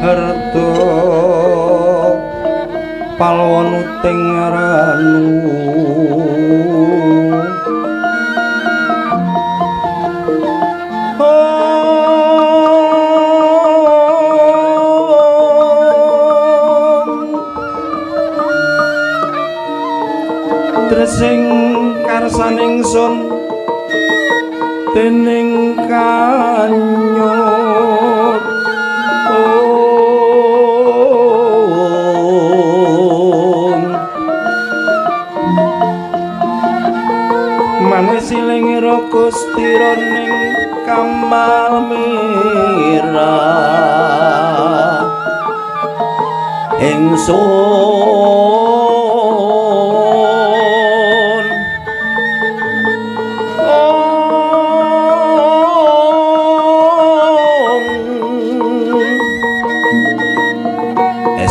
Kerto palwonuting ranu Tresing karsaning sun dening kanyut manis silingira Gusti ning kamal mira ingsun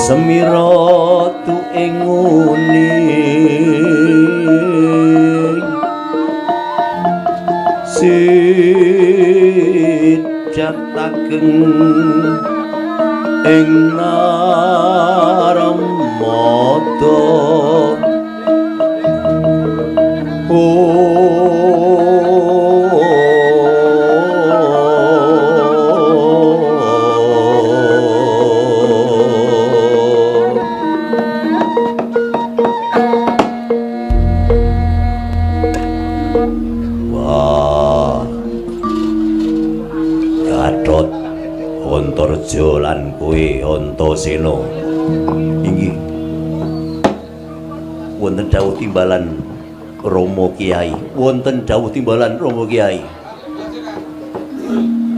Semira tu ing nguni sijat ageng ing narmada. Antarja lan kowe Antasena. Inggih. Wonten dawuh timbalan Rama Kiai. Wonten dawuh timbalan Rama Kiai.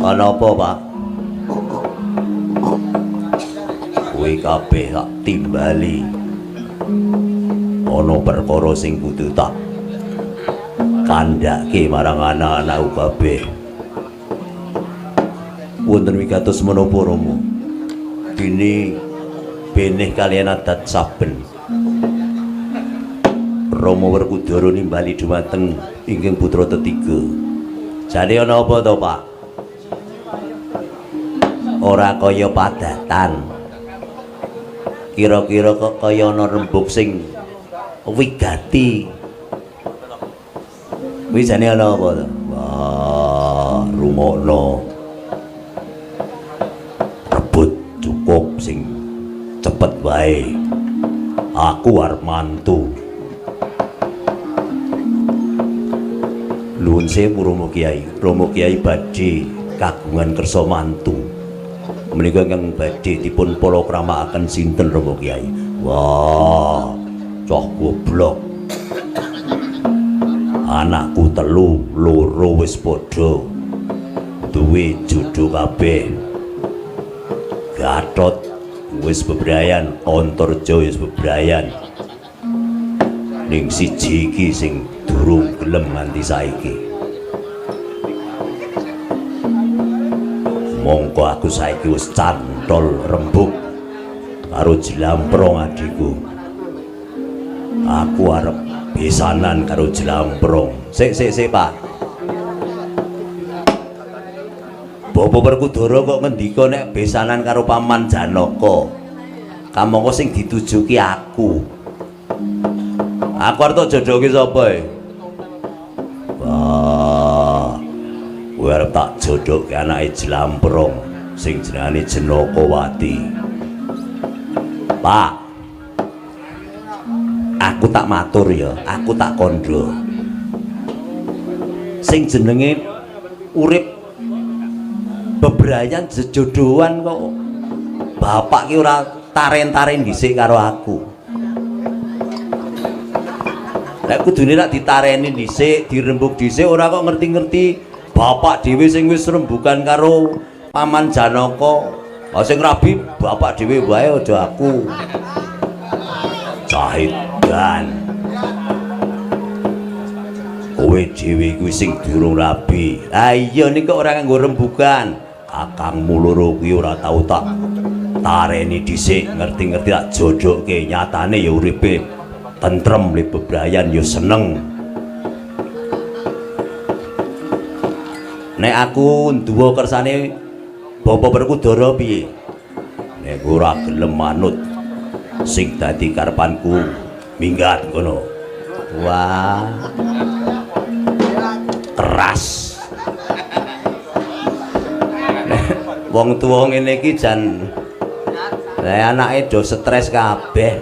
Ana apa, Pak? Kowe kabeh tak timbali. Ana perkara sing kudu tak kandhake marang anak-anakku kabeh. Wonten wigatos menapa Rama? Dene benih kaliyan adat saben. Rama Werkudara nimbali dhumateng ingkang putra tetiga. Jane ana apa to, Pak? Ora kaya padatan. Kira-kira kok kaya ana rembug sing wigati. Kuwi jane ana apa to? Wah, rungokno. Cukup sing cepet wae. Aku arep mantu. Nuwun sewu Rama Kiai. Rama Kiai badhe kagungan kersa mantu. Menika ingkang badhe dipun palakramakaken sinten Rama Kiai? Wah, cah goblok. Anakku telu, loro wis padha duwe jodho kabeh. Gatot wis bebrayan, Antarja wis bebrayan. Ning siji iki sing durung gelem nganti saiki. Mongko aku saiki wis cantol rembug karo Jlamprong adhiku. Aku arep besanan karo Jlamprong. Sik sik sik, Pak. Bapak Werkudara kok ngendika nek besanan karo Paman Janaka. Kamangka sing ditujuki aku. Aku arep tak jodohke sapa e? Wah. Kowe arep tak jodohke anake Jlamprong sing jenenge Janakawati. Pak. Aku tak matur ya, aku tak kandha. Sing jenenge urip bebrayan jejodohan kok bapak ki ora taren-taren dhisik karo aku. Lek kudune rak ditareni dhisik, dirembug dhisik ora kok ngerti-ngerti bapak dhewe sing wis rembugan karo Paman Janaka. Ha sing rabi bapak dhewe wae aja aku. Cahidan. Kowe dhewe kuwi sing durung rabi. Ha iya nek kok ora nganggo rembugan. Kakangmu loro kuwi ora tau tak tareni dhisik, ngerti-ngerti tak jodohke, nyatane ya uripe tentrem le bebrayan ya seneng. Nek aku nduwa kersane Bapak Werkudara piye? Nek ora gelem manut sing dadi karepanku minggat kono. Wah. Keras. Wong tuwa ngene iki jan lah anake do stres kabeh.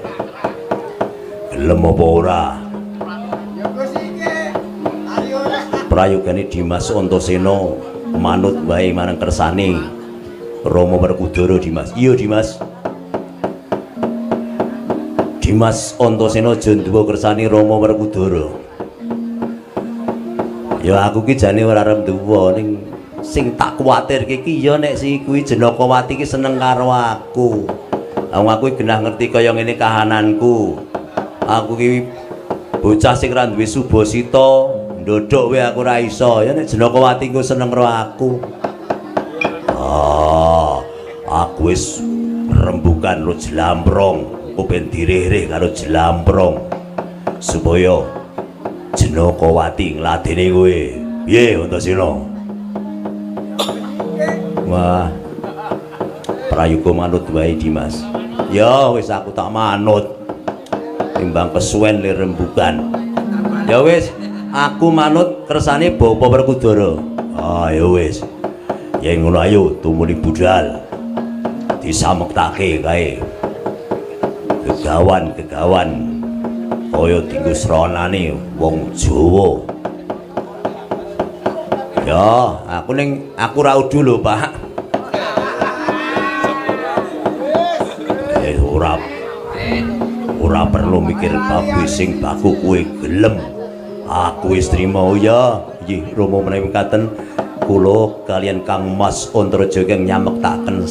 Gelem apa ora? Prayogane Dimas Antasena manut wae marang kersane Rama Werkudara. Dimas. Iya, Dimas. Dimas Antasena aja nduwa kersane Rama Werkudara. Ya aku ki jane ora arep nduwa, ning sing tak kuwatirke ki ya nek si kuwi Jenakawati ki seneng karo aku. Wong aku genah ngerti kaya ngene kahananku. Aku ki bocah sing ra duwe subasita, ndodhok wae aku ora iso. Ya nek Jenakawati ku seneng karo aku. Ah, aku wis rembukan karo Jlamprong, aku ben dirih-rih karo Jlamprong supaya Jenakawati ngladeni kowe. Piye Antasena? Wah. Prayoga manut wae Dimas. Ya wis aku tak manut. Timbang kesuwen le rembukan. Ya wis, aku manut kersane Bapak Werkudara. Ah ya wis. Yen ngono ayo tumuli budal. Disamektake kae. Kegawan-kegawan kaya dinggo sranane wong Jawa. Ya, aku ning aku ra udu lho, Pak. Eh ora ora perlu mikir bab sing baku kowe gelem. Aku wis trima ya. Nggih, Rama menawi mekaten kula kaliyan Kang Mas Antareja ingkang nyamektaken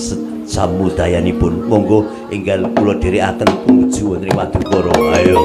samudayanipun. Monggo enggal kula dherekaken tumuju wonten ing Madukara. Ayo.